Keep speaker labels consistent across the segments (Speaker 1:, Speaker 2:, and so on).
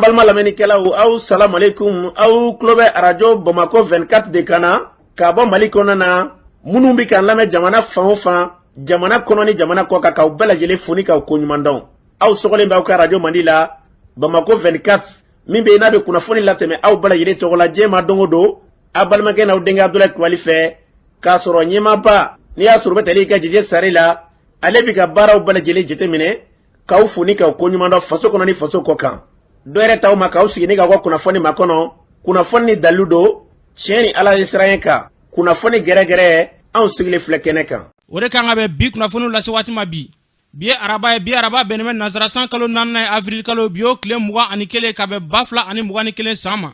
Speaker 1: An balima lamɛnnikɛlaw, aw salamu aleykum. Aw tulo bɛ Arajo Bamakɔ 24 de kan na k'a bɔ Mali kɔnɔna na. Minnu bɛ k'an lamɛn jamana fan o fan, jamana kɔnɔ ni jamana kɔ kan, k'aw bɛɛ lajɛlen fo ni k'aw koɲuman dɔn. Aw sɔgɔlen bɛ aw ka arajo mandi la, Bamakɔ 24, min bɛ yen n'a bɛ kunnafoni latɛmɛ aw bɛɛ lajɛlen tɔgɔ la diɲɛ ma don o don, aw balimakɛ n'aw denkɛ Abudulayi Kulubali fɛ, k'a sɔrɔ ɲɛmaaba n'i y'a sɔrɔ u bɛ tali kɛ Jɛjɛ Sare la. Ale bɛ ka baaraw bɛɛ lajɛlen jateminɛ, k'aw fo ni k'aw koɲuman dɔn faso kɔnɔ ni faso kɔ kan. Dɔ yɛrɛ t'aw ma k'aw sigi ni k'aw ka kunnafoni makɔnɔ, kunnafoni ni dalilu don, tiɲɛ ni Ala ye siran kan, kunnafoni gɛrɛgɛrɛ. Anw sigilen filɛ kɛnɛ kan.
Speaker 2: O de kan ka bɛn bi kunnafoniw lase waati ma bi. Bi ye araba ye. Bi araba bɛnnen bɛ nansara san kalo naaninan ye, avril kalo, bi o tile 21, ka bɛn 2021 san ma.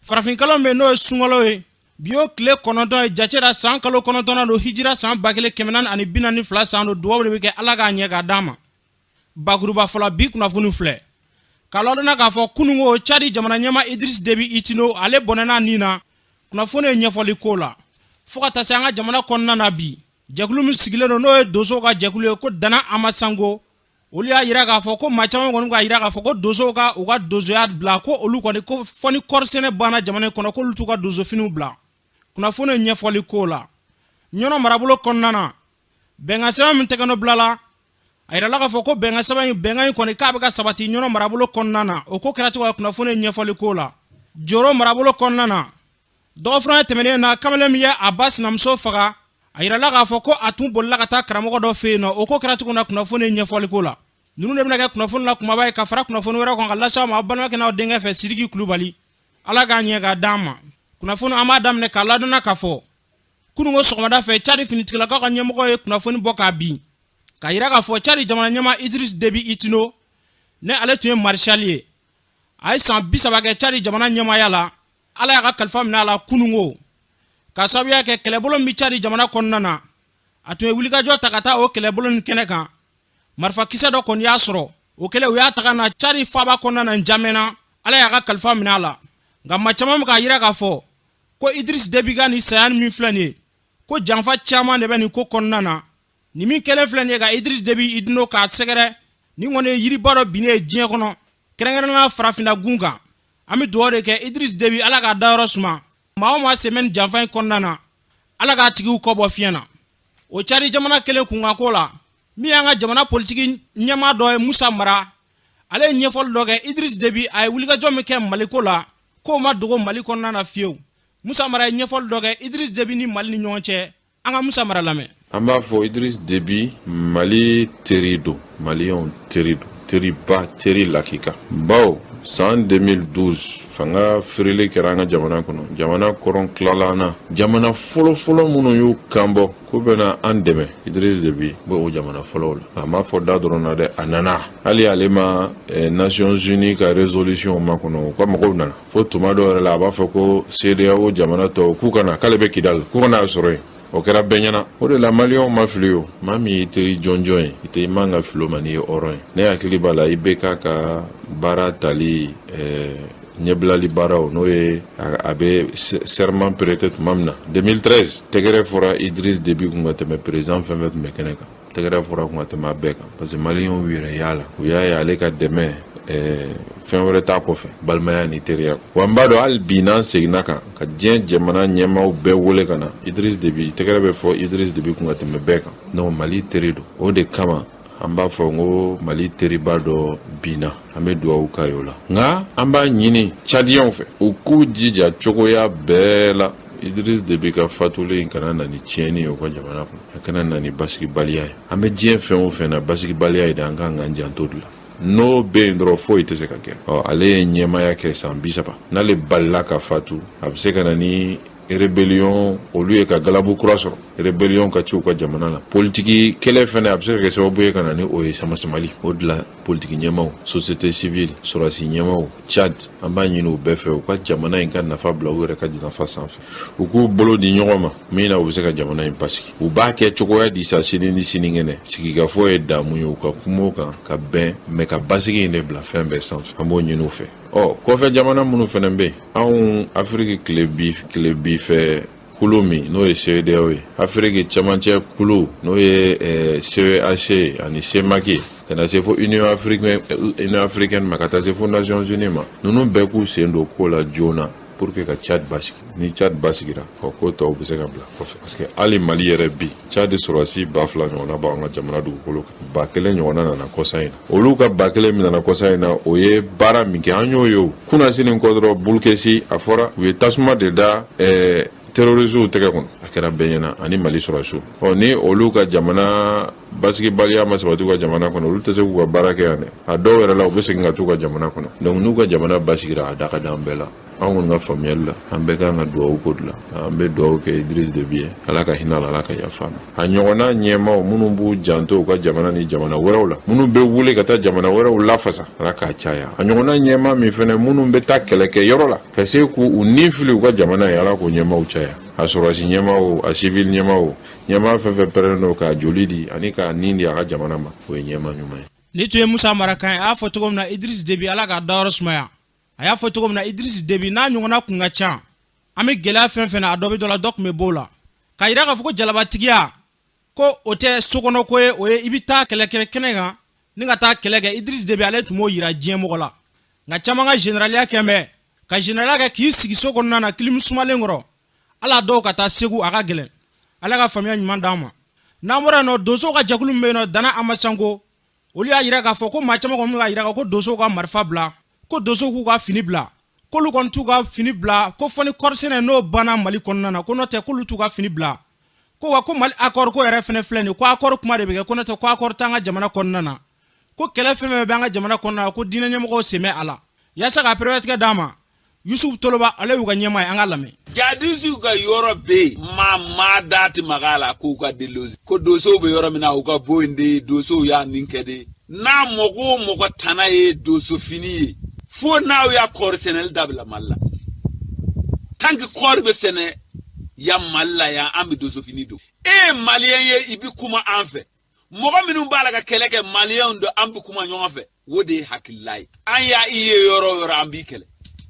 Speaker 2: Farafin kalo min n'o ye sunkalo ye, bi o tile 9 ye. Jate la, san kalo kɔnɔntɔnnan don, hijira san 1442 san don. Dugawu de bɛ kɛ, Ala k'a ɲɛ k'a d'an ma. Bakuruba fɔlɔ, bi kunnafoni filɛ k'a ladɔnna k'a fɔ kununko, Cadi jamana ɲɛma Idris Debi Itino, ale bɔnɛna nin na. Kunnafoni ye ɲɛfɔli ko la fo ka taa se an ka jamana kɔnɔna na bi, jɛkulu min sigilen don, n'o ye donsow ka jɛkulu ye ko Dana Amasango, olu y'a yira k'a fɔ ko maa caman kɔni k'a yira k'a fɔ ko donsow ka u ka donsoya bila, ko olu kɔni ko fɔ ni kɔɔri sɛnɛ banna jamana kɔnɔ, k'olu t'u ka donsofiniw bila. Kunnafoni ye ɲɛfɔli ko la Ɲɔnɔ marabolo kɔnɔna na, bɛnkan sɛbɛn min tɛgɛnɔ bila la, a yirala k'a fɔ ko bɛnkan sɛbɛn in, bɛnkan in kɔni k'a bɛ ka sabati Ɲɔnɔ marabolo kɔnɔna na. O ko kɛra cogo kunnafoni ye ɲɛfɔli ko la Joro marabolo kɔnɔna na, dɔgɔfuran tɛmɛnen na, kamalen min ye a ba sinamuso faga, a yirala k'a fɔ ko a tun bolila ka taa karamɔgɔ dɔ fɛ yen nɔ. O ko kɛra cogo na kunnafoni ɲɛfɔli ko la, ninnu de bɛna kɛ kunnafoni la kumaba ye ka fara kunnafoni wɛrɛ kan ka lase aw ma, aw balimakɛ n'aw denkɛ fɛ, Sidiki Kulubali. Ala k'a ɲɛ k'a d'an ma. Kunnafoni, an b'a daminɛ k'a ladɔnna k'a fɔ kununko sɔgɔmada fɛ, Cadi finitigilakaw ka ɲɛmɔgɔ ye kunnafoni bɔ k'a bin k'a yira k'a fɔ Cadi jamana ɲɛma Idris Debi Itino, ne ale tun ye maréchal ye, a ye san 30 kɛ Cadi jamana ɲɛmaaya la, Ala y'a ka kalifa minɛ a la kununko, ka sababuya kɛ kɛlɛbolo min bɛ Cadi jamana kɔnɔna na. A tun ye wulikajɔ ta ka taa o kɛlɛbolo nin kɛnɛ kan, marifakisɛ dɔ kɔni y'a sɔrɔ. O kɛlen, u y'a taga na Cadi faaba kɔnɔna na Njamena, Ala y'a ka kalifa minɛ a la. Nka maa caman bɛ k'a yira k'a fɔ ko Idris Debi ka nin saya min filɛ nin ye, ko janfa caman de bɛ nin ko kɔnɔna na. Nin min kɛlen filɛ nin ye ka Idris Debi Itno k'a sɛgɛrɛ, nin kɔni ye yiriba dɔ binnen ye diɲɛ kɔnɔ, kɛrɛnkɛrɛnnenya farafinna gun kan. An bɛ dugawu de kɛ Idris Debi, Ala k'a dayɔrɔ suma. Maa o maa sen bɛ nin janfa in kɔnɔna na, Ala k'a tigiw kɔ bɔ fiɲɛ na. O Cadi jamana kelen kunkanko la, min y'an ka jamana politiki ɲɛmaa dɔ ye, Musa Mara, ale ye ɲɛfɔli dɔ kɛ. Idris Debi, a ye wulikajɔ min kɛ Maliko la, k'o ma dogo Mali kɔnɔna na fiyewu. Musa Mara ye ɲɛfɔli dɔ kɛ Idris Debi ni Mali ni ɲɔgɔn cɛ. An ka Musa Mara lamɛn.
Speaker 3: An b'a fɔ Idris Debi Mali teri don, Maliyɛnw teri don, teriba, teri lakika, bawo san 2012 fanga feereli kɛra an ka jamana kɔnɔ, jamana kɔrɔn tilala an na. Jamana fɔlɔfɔlɔ minnu y'u kanbɔ k'u bɛna an dɛmɛ, Idris Debi bɛ o jamana fɔlɔw la. A m'a fɔ da dɔrɔn na dɛ, a nana. Hali ale ma Nations Unies ka résolution makɔnɔ, u ka mɔgɔw nana fo tuma dɔw yɛrɛ la, a b'a fɔ ko CEDEAO jamana tɔw k'u ka na, k'ale bɛ Kidali, k'u ka n'a sɔrɔ yen. O kɛra bɛɛ ɲɛna. O de la Maliyɛnw ma fili. O maa min y'i teri jɔnjɔn ye, i tɛ i man ka fili o ma n'i ye hɔrɔn ye. Ne hakili b'a la, IBK ka baara tali ɲɛbilali baaraw, n'o ye a bɛ serment prêter tuma min na 2013, tɛgɛrɛ fɔra Idris Deby kun ka tɛmɛ président fɛn fɛn tun bɛ kɛnɛ kan. Tɛgɛrɛ fɔra kun ka tɛmɛ a bɛɛ kan, parce que Maliyɛnw yɛrɛ y'a la, u y'a ye ale ka dɛmɛ, fɛn wɛrɛ t'a kɔfɛ, balimaya ni teriya. Wa n b'a dɔn, hali bi n'an seginna kan ka diɲɛ jamana ɲɛmaaw bɛɛ wele ka na, Idris Deby, tɛgɛrɛ bɛ fɔ Idris Deby kun ka tɛmɛ bɛɛ kan. Donc Mali teri don. O de kama an b'a fɔ n ko Mali teriba dɔ binna, an bɛ dugawu k'a ye o la. Nka an b'a ɲini Cadiyɛnw fɛ, u k'u jija cogoya bɛɛ la, Idris Deby ka fatuli in kana na ni tiɲɛni ye u ka jamana kɔnɔ, a kana na ni basigibaliya ye. An bɛ diɲɛ fɛn o fɛn na, basigibaliya ye de, an kan k'an janto de la. N'o bɛ yen dɔrɔn, foyi tɛ se ka kɛ. Ɔ, ale ye ɲɛmaaya kɛ san 30, n'ale balila ka fatu, a bɛ se ka na ni rébellion, olu ye ka galabu kura sɔrɔ, rébellion ka ci u ka jamana la. Politiki kɛlɛ fɛnɛ, a bɛ se ka kɛ sababu ye ka na ni o ye, samasamali. O de la politiki ɲɛmaw, société civile, sɔrɔdasi ɲɛmaw Tchad, an b'a ɲini u bɛɛ fɛ, u ka jamana in ka nafa bila u yɛrɛ ka nafa sanfɛ, u k'u bolo di ɲɔgɔn ma min na u bɛ se ka jamana in basigi. U b'a kɛ cogoya di sa, sini ni sinikɛnɛ sigikafɔ ye damu ye, u ka kuma o kan ka bɛn, mɛ ka basigi in de bila fɛn bɛɛ sanfɛ. An b'o ɲini u fɛ. Ɔ, kɔfɛ jamana minnu fɛnɛ bɛ yen, anw Afiriki tile bi fɛ kulu min n'o ye CEDEAO ye, Afiriki cɛmancɛ kulu n'o ye CEEAC ani CEMAC. Ka na se fo Union africaine ma, ka taa se fo Nations Unies ma. Ninnu bɛɛ k'u sen don ko la joona pour que ka Tchad basigi. Ni Tchad basigira, ɔ, ko tɔw bɛ se ka bila kɔfɛ, parce que hali Mali yɛrɛ bi, Tchad sɔrɔdasi 2000 ɲɔgɔnna b'an ka jamana dugukolo kan. 1000 ɲɔgɔnna nana kɔsa in na. Olu ka 1000 min nana kɔsa in na, o ye baara min kɛ, an y'o ye. O kunnasini kɔ dɔrɔn, Bulukesi, a fɔra u ye tasuma de da terroristew tɛgɛ kɔnɔ. A kɛra bɛɛ ɲɛna, ani Mali sɔrɔdasiw. Ɔ, ni olu ka jamana basigibaliya ma sabati u ka jamana kɔnɔ, olu tɛ se k'u ka baara kɛ yan dɛ. A dɔw yɛrɛ la, u bɛ segin ka t'u ka jamana kɔnɔ. Donc n'u ka jamana basigira, a da ka d'an bɛɛ la. An kɔni ka faamuyali la, an bɛɛ kan ka dugawu ko de la. An bɛ dugawu kɛ Idriss Déby ye, Ala ka hinɛ a la, Ala ka yafa a ma. A ɲɔgɔnna ɲɛmaaw minnu b'u janto u ka jamana ni jamana wɛrɛw la, minnu bɛ wuli ka taa jamana wɛrɛw lafasa, Ala k'a caya. A ɲɔgɔnna ɲɛmaa min fɛnɛ, minnu bɛ taa kɛlɛ kɛ yɔrɔ la ka se k'u ni fili u ka jamana ye, Ala k'o ɲɛmaaw caya. A sɔrɔdasi ɲɛmaa o, a civil ɲɛmaa o, ɲɛmaa fɛn fɛn pɛrɛnnen don k'a joli di ani k'a nin di a ka jamana ma, o ye ɲɛmaa ɲuman ye.
Speaker 2: Ni tun ye Musa Mara kan ye, a y'a fɔ cogo min na, Idriss Déby, Ala k'a dayɔrɔ sumaya. A y'a fɔ cogo min na, Idriss Déby n'a ɲɔgɔnna kun ka ca, an bɛ gɛlɛya fɛn fɛn na, a dɔ bɛ dɔ la, dɔ tun bɛ b'o la. K'a yira k'a fɔ ko jalabatigiya ko o tɛ sokɔnɔko ye, o ye i bɛ taa kɛlɛkɛ kɛnɛ kan ni ka taa kɛlɛ kɛ. Idriss Déby, ale tun b'o yira diɲɛ mɔgɔ la. Nka caman ka généraliya kɛ bɛ ka généraliya kɛ k'i sigi so kɔnɔna na, clim sumalen kɔrɔ, ala dɔw ka taa Segu, a ka gɛlɛn. Ala ka faamuya ɲuman d'an ma. N'an bɔra yen nɔ, donsow ka jɛkulu min bɛ yen nɔ, Dana Amasango, olu y'a yira k'a fɔ ko maa caman kɔni bɛ k'a yira ko donsow ka marifa bila, ko donsow k'u ka fini bila, k'olu kɔni t'u ka fini bila, ko fɔ ni kɔɔri sɛnɛ n'o banna Mali kɔnɔna na, ko n'o tɛ k'olu t'u ka fini bila. Ko wa ko Mali accord ko yɛrɛ fɛnɛ filɛ nin ye, ko accord kuma de bɛ kɛ, ko n'o tɛ ko accord t'an ka jamana kɔnɔna na, ko kɛlɛ fɛn fɛn bɛ an ka jamana kɔnɔna na, ko diinɛ ɲɛmɔgɔw sen bɛ a la. Yaasa ka pereperelatigɛ d'an ma, Yusuf Toloba, ale y'u ka ɲɛmaa ye, an ka lamɛn.
Speaker 4: Jadisiw ka yɔrɔ bɛ yen, maa maa da tɛ maga a la k'u ka déloger, ko donsow bɛ yɔrɔ min na, u ka bɔ yen de, donsow y'a nin kɛ de. N'a mɔgɔ o mɔgɔ tana ye donsofini ye, fo n'aw y'a kɔɔri sɛnɛli dabila Mali la. Tant que kɔɔri bɛ sɛnɛ yan Mali la yan, an bɛ donsofini don. E ye maliyɛn ye, i bɛ kuma an fɛ. Mɔgɔ minnu b'a la ka kɛlɛ kɛ, maliyɛnw don, an bɛ kuma ɲɔgɔn fɛ. O de ye hakilila ye. An y'a i ye yɔrɔ o yɔrɔ, an b'i kɛlɛ.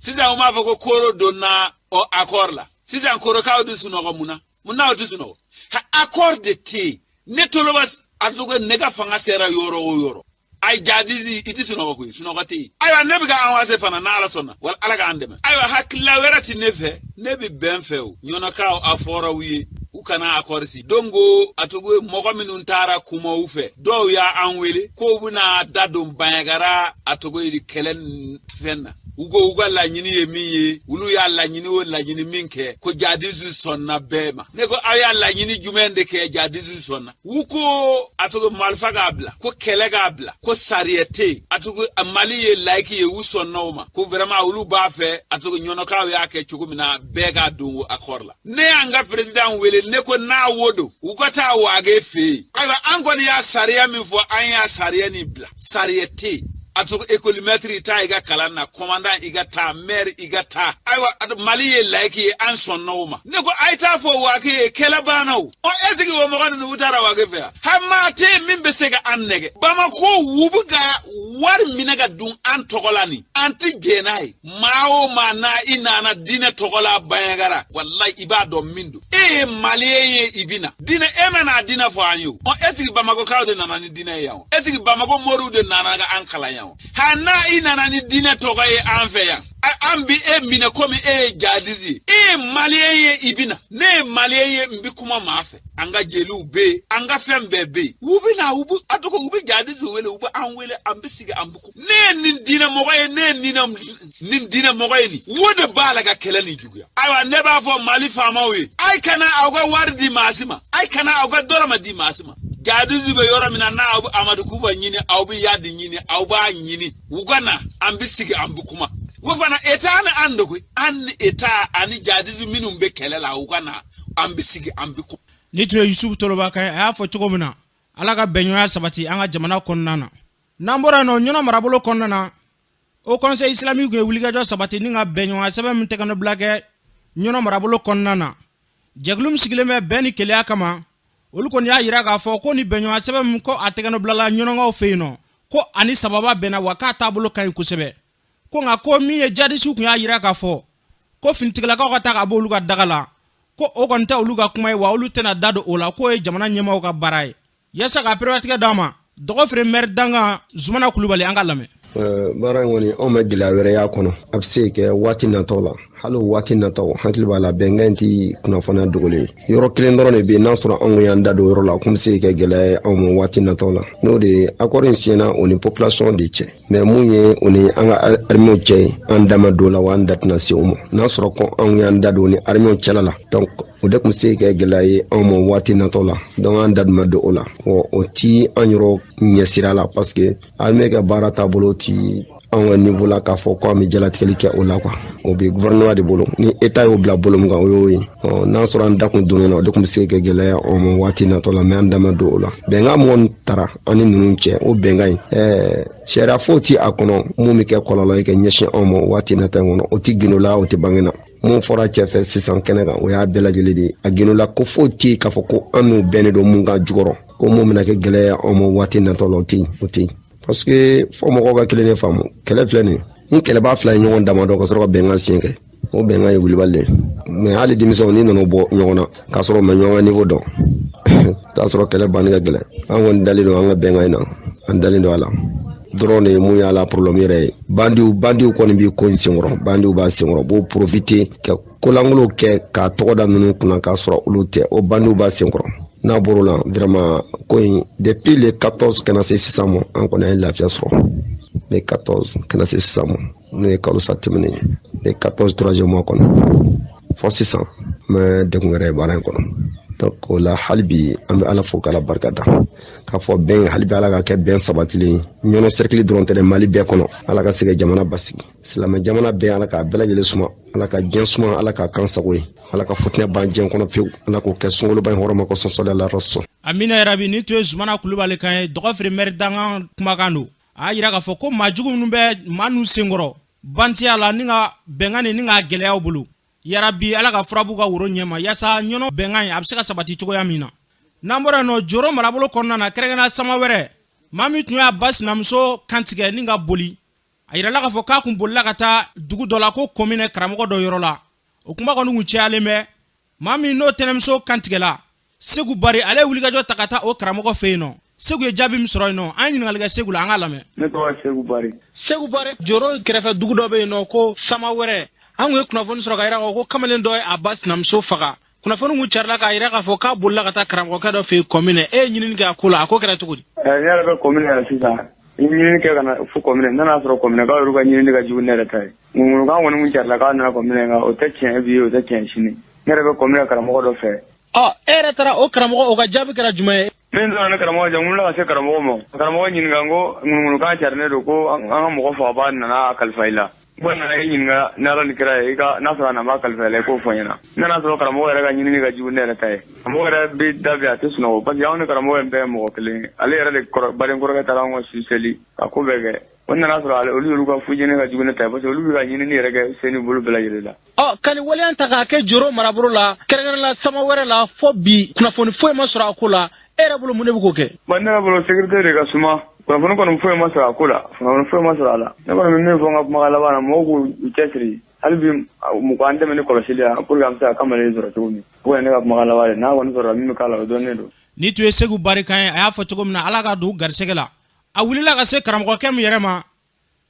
Speaker 4: Sisan u m'a fɔ ko koro donna o accord la. Sisan korokaw tɛ sunɔgɔ mun na? Mun na o tɛ sunɔgɔ? Ha, accord de tɛ yen. Ne Toloba, a tɔgɔ, ne ka fanga sera yɔrɔ o yɔrɔ, ayi, jadisi, i tɛ sunɔgɔ koyi, sunɔgɔ tɛ yen. Ayiwa, ne bɛ ka avancer fana, n'Ala sɔnna, wala Ala k'an dɛmɛ. Ayiwa, hakilila wɛrɛ tɛ ne fɛ, ne bɛ bɛn fɛ. O ɲɔnɔkaw, a fɔra u ye u kana accord si. Donc a tɔgɔ, mɔgɔ minnu taara kuma u fɛ, dɔw y'an wele k'u bɛna da don Bandiagara, a tɔgɔ ye kɛlɛ fɛn na. U ko u ka laɲini ye min ye, olu y'a laɲini o laɲini min kɛ, ko jadisiw sɔnna bɛɛ ma. Ne ko aw y'a laɲini jumɛn de kɛ, jadisiw sɔnna? U ko a tɔgɔ, marifa k'a bila, ko kɛlɛ k'a bila, ko sariya tɛ yen, a tɔgɔ, Mali ye laïque ye. U sɔnna o ma, ko vraiment olu b'a fɛ, a tɔgɔ, ɲɔnɔkaw y'a kɛ cogo min na, bɛɛ k'a don o accord la. Ne y'an ka président wele, ne ko n'a wo don, u ka taa Wagué fɛ yen. Ayiwa, an kɔni y'a sariya min fɔ, an y'a sariya nin bila, sariya tɛ yen. A tɔgɔ, école maître, taa i ka kalan na, commandant, i ka taa, maire, i ka taa. Ayiwa, Mali ye laïque ye, an sɔnna o ma. Ne ko a ye taa fɔ Wagué ye, kɛlɛ banna. O ɔ, est ce que o mɔgɔ ninnu, u taara Wagué fɛ yan? Ha, maa tɛ yen min bɛ se ka an nɛgɛ. Bamako, u bɛ ka wari minɛ ka dun an tɔgɔ la, nin an tɛ jɛn n'a ye. Maa o maa n'a i nana diinɛ tɔgɔ la Bandiagara, walayi, i b'a dɔn min don. E ye maliyɛn ye, i bɛ na diinɛ, e ma n'a diinɛ fɔ an ye. O ɔ, est ce que Bamakɔkaw de nana ni diinɛ ye yan? O est ce que Bamako moriw de nana ka an kalan yan? O ha, n'a i nana ni diinɛ tɔgɔ ye an fɛ yan, an bi e minɛ komi e ye jadisi ye. E ye maliyɛn ye, i bɛ na. Ne ye maliyɛn ye, n bɛ kuma maa fɛ. An ka jeliw bɛ yen, an ka fɛn bɛɛ bɛ yen. U bɛ na, u bɛ a tɔgɔ, u bɛ jadisi wele, u bɛ an wele, an bɛ sigi, an bɛ kuma. Ne ye nin diinɛ mɔgɔ ye, ne ye nin diinɛ mɔgɔ ye, nin wo de b'a la ka kɛlɛ nin juguya. Ayiwa, ne b'a fɔ Mali faamaw ye, a ye kana aw ka wari di maa si ma, a ye kana aw ka dɔrɔmɛ di maa si ma. Jadisi bɛ yɔrɔ min na, n'aw bɛ Amadu Kufa ɲini, aw bɛ Iyad ɲini, aw b'a ɲini, u ka na, an bɛ sigi, an bɛ kuma. O fana État ni an de koyi, an ni État ani jadisi minnu bɛ kɛlɛ la, u ka na, an bɛ sigi, an bɛ kuma.
Speaker 2: Ni tun ye Yusufu Toloba kan ye, a y'a fɔ cogo min na, Ala ka bɛnɲɔgɔnya sabati an ka jamana kɔnɔna na. N'an bɔra yen nɔ, Ɲɔnɔ marabolo kɔnɔna na, Haut Conseil islamique ye wulikajɔ sabati ni ka bɛnɲɔgɔnya sɛbɛn min tɛgɛnɔ bila kɛ Ɲɔnɔ marabolo kɔnɔna na. Jɛkulu min sigilen bɛ bɛn ni kelenya kama, olu kɔni y'a yira k'a fɔ ko ni bɛnɲɔgɔnya sɛbɛn min ko a tɛgɛnɔ bilala Ɲɔnɔkaw fɛ yen nɔ, ko ani sababa bɛnna, wa k'a taabolo ka ɲi kosɛbɛ. Ko nka ko min ye jadisiw tun y'a yira k'a fɔ ko finitigilakaw ka taa ka bɔ olu ka daga la, ko o kɔni tɛ olu ka kuma ye, wa olu tɛna da don o la, k'o ye jamana ɲɛmaaw ka baara ye. Yaasa ka pereperelatigɛ d'a ma, Dɔgɔfere maire dankan Zumana Kulubali, an ka lamɛn.
Speaker 5: Baara in kɔni, anw ma gɛlɛya wɛrɛ y'a kɔnɔ. A bɛ se kɛ waati nataw la, hali o waati nataw, hakili b'a la, bɛnkan in ti kunnafoniya dogolen ye. Yɔrɔ kelen dɔrɔn de bɛ yen, n'a sɔrɔ anw y'an da don o yɔrɔ la, kun bɛ se kɛ gɛlɛya ye anw ma waati nataw la. N'o de ye accord in siɲɛna o ni population de cɛ, mais mun ye o ni an ka armée cɛ ye, an da ma don o la, wa an da tɛna se o ma. N'a sɔrɔ ko anw y'an da don o ni armée cɛla la, donc o de tun bɛ se kɛ gɛlɛya ye anw ma waati nataw la. Donc an da ma don o la, o ti an yɔrɔ ɲɛsira la, parce que armée ka baara taabolo ti anw ka niveau la k'a fɔ ko an bɛ jalatigɛli kɛ o la quoi. O bɛ gouvernement de bolo, ni état y'o bila bolo min kan, o y'o ye. N'a sɔrɔ an da kun donn'o la, o de tun bɛ se ka kɛ gɛlɛya anw ma waati natɔ la, mais an da ma don o la. Bɛnkan mun taara an ni ninnu cɛ, o bɛnkan in, sariya foyi ti a kɔnɔ mun bɛ kɛ kɔlɔlɔ ye ka ɲɛsin anw ma waati nata in kɔnɔ. O ti gindo la, o tɛ bange na. Mun fɔra cɛ fɛ sisan kɛnɛ kan, o y'a bɛɛ lajɛlen de ye. A gindo la ko foyi tɛ yen k'a fɔ ko an n'u bɛnnen don mun kan jukɔrɔ, ko mun bɛna kɛ gɛlɛya anw ma waati natɔ la, o tɛ yen, o tɛ yen. Parce que fo mɔgɔw ka kelen de faamu, kɛlɛ filɛ nin ye, ni kɛlɛbaa fila ye ɲɔgɔn damadɔ ka sɔrɔ ka bɛnkan siɲɛ kɛ, o bɛnkan ye wulibali de ye. Mais hali denmisɛnw, n'i nana bɔ ɲɔgɔn na k'a sɔrɔ u ma ɲɔgɔn ka niveau dɔn, t'a sɔrɔ kɛlɛ banni ka gɛlɛn. An kɔni dalen don an ka bɛnkan in na, an dalen don a la dɔrɔn de ye. Mun y'a la problème yɛrɛ ye, bandiw kɔni b'i ko in senkɔrɔ, bandiw b'a senkɔrɔ, b'o profiter ka kolangolo kɛ k'a tɔgɔ da ninnu kunna k'a sɔrɔ olu tɛ, o bandiw b'a senkɔrɔ. N'a bɔr'o la, vraiment ko in, depuis le 14 ka na se sisan ma, an kɔni an ye lafiya sɔrɔ. Le 14 ka na se sisan ma, n'o ye kalo sa tɛmɛnen ye, le 14 troisième mois kɔnɔ fɔ sisan, n bɛ degun wɛrɛ ye baara in kɔnɔ. Donc o la, hali bi an bɛ Ala fo k'Ala barika da k'a fɔ bɛn, hali bi Ala ka kɛ bɛn sabatilen ye. Ɲɔnɔ cercle dɔrɔn tɛ dɛ, Mali bɛɛ kɔnɔ. Ala ka se ka jamana basigi, silamɛ jamana bɛɛ, Ala k'a bɛɛ lajɛlen suma, Ala ka diɲɛ suma, Ala k'a kan sago ye, Ala ka futinɛ ban diɲɛ kɔnɔ pewu. Ala k'o kɛ sunkaloba in hɔrɔma kosɔn, sɔli ala rasul.
Speaker 2: Amina yarabi. Ni tun ye Zumana Kulubali kan ye, Dɔgɔfere maire dankan kumakan don. A y'a yira k'a fɔ ko maa jugu minnu bɛ maa ninnu senkɔrɔ bantiya la ni ka bɛnkan ni ka gɛlɛyaw bolo, yarabi Ala ka fura b'u ka woro ɲɛma, yaasa Ɲɔnɔ bɛnkan in a bɛ se ka sabati cogoya min na. N'an bɔra yen nɔ, Joro marabolo kɔnɔna na, kɛrɛnkɛrɛnnenya sama wɛrɛ, maa min tun y'a ba sinamuso kantigɛ ni ka boli, a yirala k'a fɔ k'a kun bolila ka taa dugu dɔ la ko Kɔminɛ, karamɔgɔ dɔ yɔrɔ la. O kuma kɔni kun cayalen bɛ. Maa min n'o tɛnɛmuso kantigɛla, Segu Bari, ale ye wulikajɔ ta ka taa o karamɔgɔ fɛ yen nɔ. Segu ye jaabi min sɔrɔ yen nɔ, an ye ɲininkali kɛ Segu la, an k'a lamɛn.
Speaker 6: Ne tɔgɔ ye Segu Bari.
Speaker 2: Segu Bari, Joro kɛrɛfɛ dugu dɔ bɛ yen nɔ ko Sama wɛrɛ, an kun ye kunnafoni sɔrɔ ka yira k'a fɔ ko kamalen dɔ ye a ba sinamuso faga. Kunnafoni kun carila k'a yira k'a fɔ k'a bolila ka taa karamɔgɔkɛ dɔ fɛ yen Kɔminɛ. E ye ɲinini kɛ a ko la, a ko kɛra cogo di?
Speaker 6: Ne yɛrɛ bɛ Kɔminɛ yɛrɛ sisan. N ye ɲinini kɛ ka na fo Kɔminɛ, n nana sɔrɔ Kɔminɛkaw yɛrɛ ka ɲinini ka jugu ne yɛrɛ ta ye. Ŋunuŋunukan kɔni kun carila k'a nana Kɔminɛ, nka o tɛ tiɲɛ bi, o tɛ tiɲɛ sini. Ne yɛrɛ bɛ Kɔminɛ karamɔgɔ dɔ fɛ.
Speaker 2: Ɔ, e yɛrɛ taara o karamɔgɔ, o ka jaabi kɛra jumɛn ye?
Speaker 6: Min donna ne karamɔgɔ cɛ, n wulila ka se karamɔgɔ ma. Karamɔgɔ ɲininka ko ŋunuŋunukan carinen don ko an ka mɔgɔ fagabaa nana a kalifa i la. Ko nana e ɲininka ni Ala ni kira ye, i ka n'a sɔrɔ a nana kalifa i la, i k'o fɔ n ɲɛna. N nana sɔrɔ karamɔgɔ yɛrɛ ka ɲinini ka jugu ne yɛrɛ ta ye. Karamɔgɔ yɛrɛ bɛ da bi, a tɛ sunɔgɔ, parce que anw ni karamɔgɔ in bɛɛ ye mɔgɔ kelen ye. Ale yɛrɛ de baden kɔrɔkɛ taara anw ka su seli ka ko bɛɛ kɛ. O nana sɔrɔ ale olu yɛrɛ ka fujɛni ka jugu ne ta ye, parce que olu bɛ ka ɲinini yɛrɛ kɛ sen ni bolo bɛɛ lajɛlen la.
Speaker 2: Ɔ, ka nin waleya ta k'a kɛ Joro marabolo la, kɛrɛnkɛrɛn la Sama wɛrɛ la, fɔ bi kunnafoni foyi ma sɔrɔ a ko la. E yɛrɛ bolo, mun de bɛ k'o kɛ?
Speaker 6: Bon, ne yɛrɛ bolo, sécurité de ka suma. Kunnafoni kɔni foyi ma sɔrɔ a ko la, kunnafoni foyi ma sɔrɔ a la. Ne kɔni bɛ min fɔ n ka kumakan laban na, mɔgɔw k'u cɛsiri hali bi, mɔgɔ an dɛmɛ ni kɔlɔsili la pour que an bɛ se ka kamalen sɔrɔ cogo min. O kɔni ne ka kumakan laban de, n'a kɔni sɔrɔla, min bɛ k'a la, o dɔnnen don.
Speaker 2: Ni tun ye Segu Bari kan ye. A y'a fɔ cogo min na, Ala ka don garisɛgɛ la, a wulila ka se karamɔgɔkɛ min yɛrɛ ma,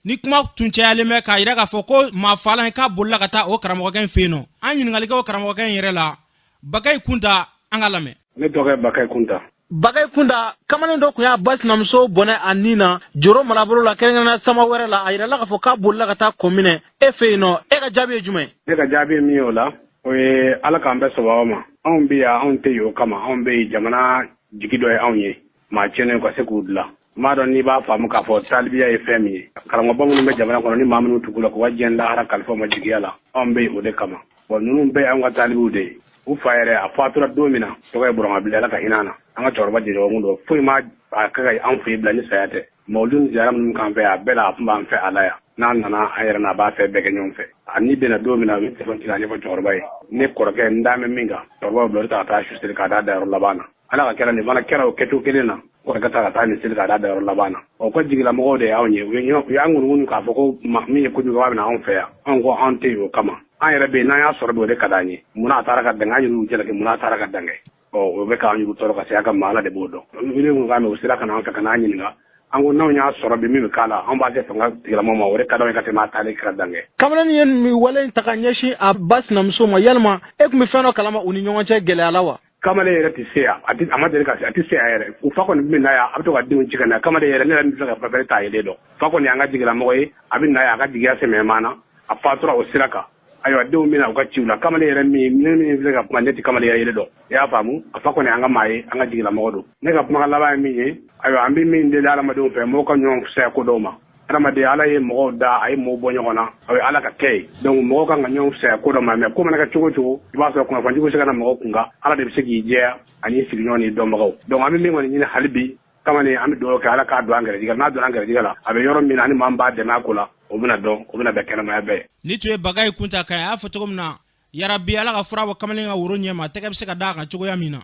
Speaker 2: ni kuma tun cayalen bɛ k'a yira k'a fɔ ko maa faalan k'a bolila ka taa o karamɔgɔkɛ in fɛ yen nɔ, an ɲininkali kɛ o karamɔgɔkɛ in yɛrɛ la, Bakayi Kunta, an ka lamɛn.
Speaker 7: Ne tɔgɔ ye Bakayi Kunta.
Speaker 2: Bakayi Kunta, kamalen dɔ tun y'a ba sinamuso bɔnɛ a nin na Joro marabolo la, kɛrɛnkɛrɛnnenya Sama wɛrɛ la. A yirala k'a fɔ k'a bolila ka taa Kɔminɛ e fɛ yen nɔ. E ka jaabi ye jumɛn?
Speaker 7: Ne ka jaabi ye min ye o la, o ye Ala k'an bɛɛ sababa ma. Anw bɛ yan, anw tɛ yen o kama. Anw bɛ yen, jamana jigi dɔ ye anw ye, maa tiɲɛnen ka se k'u dilan. N b'a dɔn n'i b'a faamu k'a fɔ talibiya ye fɛn min ye, karamɔgɔba minnu bɛ jamana kɔnɔ, ni maa minnu tugu la k'u ka diɲɛ lahara kalifa ma jigiya la, anw bɛ yen o de kama. Bon, ninnu bɛɛ y'anw ka talibiw de ye. U fa yɛrɛ, a fatura don min na, tɔgɔ ye Burama Ala ka hinɛ na, an ka cɛkɔrɔba jɛɲɔgɔn don. Foyi ma a kɛ ka anw fɛ bila ni saya tɛ. Mawulu ni ziyara minnu k'an fɛ, a bɛɛ la a tun b'an fɛ a la yan. N'a nana an yɛrɛ na, a b'a fɛ bɛɛ kɛ ɲɔgɔn fɛ. A ni bɛnna don min na, u ye telefɔni ci k'a ɲɛfɔ cɛkɔrɔba ye. Ne kɔrɔkɛ n dalen bɛ min kan, cɛkɔrɔba bila ta ka taa su seli k'a d'a dayɔrɔ laban na. Ala ka kɛra nin fana kɛra o kɛcogo kelen na, kɔrɔkɛ ta ka taa nin seli k'a d'a dayɔrɔ laban na. O ka jigilamɔgɔw de y'anw ye. U y'an ŋunuŋunu k'a fɔ ko min ye kojugu, k'a bɛna anw fɛ yan. Anw ko anw tɛ yen o kama. An yɛrɛ bɛ yen, n'an y'a sɔrɔ bi, o de ka d'an ye. Munna a taara ka dan? An yɛrɛ y'u jalaki, munna a taara ka dan kɛ? Ɔ o bɛ k'an yɛrɛ tɔɔrɔ ka se a ka ma, Ala de b'o dɔn. Ne kun k'a mɛn, u sera ka na an fɛ ka n'an ɲininka. An ko n'anw y'a sɔrɔ bi, min bɛ k'a la, an b'a kɛ fanga tigilamɔgɔw ma. O de ka d'anw ye ka tɛmɛ a taalen kɛra dan kɛ.
Speaker 8: Kamalen ye nin wale in ta ka ɲɛsin a ba sinamuso ma, yalima e tun bɛ fɛn dɔ kalama u ni ɲɔgɔn cɛ gɛlɛya la wa?
Speaker 7: Kamalen yɛrɛ tɛ se yan, a tɛ, a ma deli ka se, a tɛ se yan yɛrɛ. U fa kɔni bɛ na yan, a bɛ to ka denw ci ka na. Kamalen yɛrɛ, ne yɛrɛ min filɛ ka papere ta, a yelen dɔn. Fa kɔni y'an ka jigilamɔgɔ ye, a bɛ na yan, a ka jigiya sɛmɛ maa na, a fatura o sira kan. Ayiwa, denw bɛna u ka ciw la. Kamalen yɛrɛ min, ne min filɛ ka kuma, ne tɛ kamalen yɛrɛ yelen dɔn, i y'a faamu. A fa kɔni y'an ka maa ye, an ka jigilamɔgɔ don. Ne ka kumakan laban ye min ye, ayiwa, an bɛ min deli adamadenw fɛ, mɔgɔw ka ɲɔgɔn fisaya ko dɔw ma. Adamaden, Ala ye mɔgɔw da, a ye mɔgɔw bɔ ɲɔgɔn na, o ye Ala ka kɛ ye. Donc mɔgɔw kan ka ɲɔgɔn fisaya ko dɔ ma. Mais ko mana kɛ cogo o cogo, i b'a sɔrɔ kunnafoni jugu se ka na mɔgɔw kun kan. Ala de bɛ se k'i jɛya ani sigiɲɔgɔn ni dɔnbagaw. Donc an bɛ min kɔni ɲini hali bi, kamalen, an bɛ dugawu kɛ, Ala k'a don an gɛrɛjɛgɛ. N'a donna an gɛrɛjɛgɛ la, a bɛ yɔrɔ min na, ani maa min b'a dɛmɛ a ko la, o bɛna dɔn, o bɛna bɛn kɛnɛmaya bɛɛ.
Speaker 2: Ni tun ye Bagayi Kunta kan ye, a y'a fɔ cogo min na, yarabi Ala ka fura bɔ kamalen ka woro ɲɛma, tɛgɛ bɛ se ka d'a kan cogoya min na.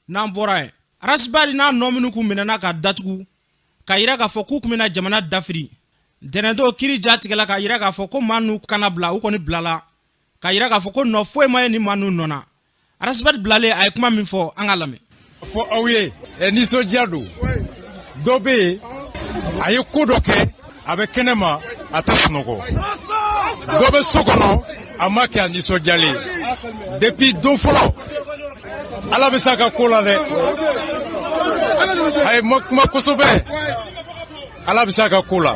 Speaker 2: N'an bɔra yen, Ras Bath n'a nɔ minnu kun minɛna ka datugu k'a yira k'a fɔ k'u kun bɛna jamana dafiri, ntɛnɛndon kiri ja tigɛla k'a yira k'a fɔ ko maa ninnu kana bila. U kɔni bilala k'a yira k'a fɔ ko nɔ foyi ma ye ni maa ninnu nɔ na. Ras Bath bilalen, a ye kuma min fɔ, an ka lamɛn.
Speaker 9: Fɔ aw ye, nisɔndiya don. Dɔ bɛ yen, a ye ko dɔ kɛ, a bɛ kɛnɛ ma, a tɛ sunɔgɔ. Dɔ bɛ so kɔnɔ, a ma kɛ, a nisɔndiyalen. Depuis don fɔlɔ, Ala bɛ se a ka ko la dɛ. A ye ma kuma kosɛbɛ, Ala bɛ se a ka ko la.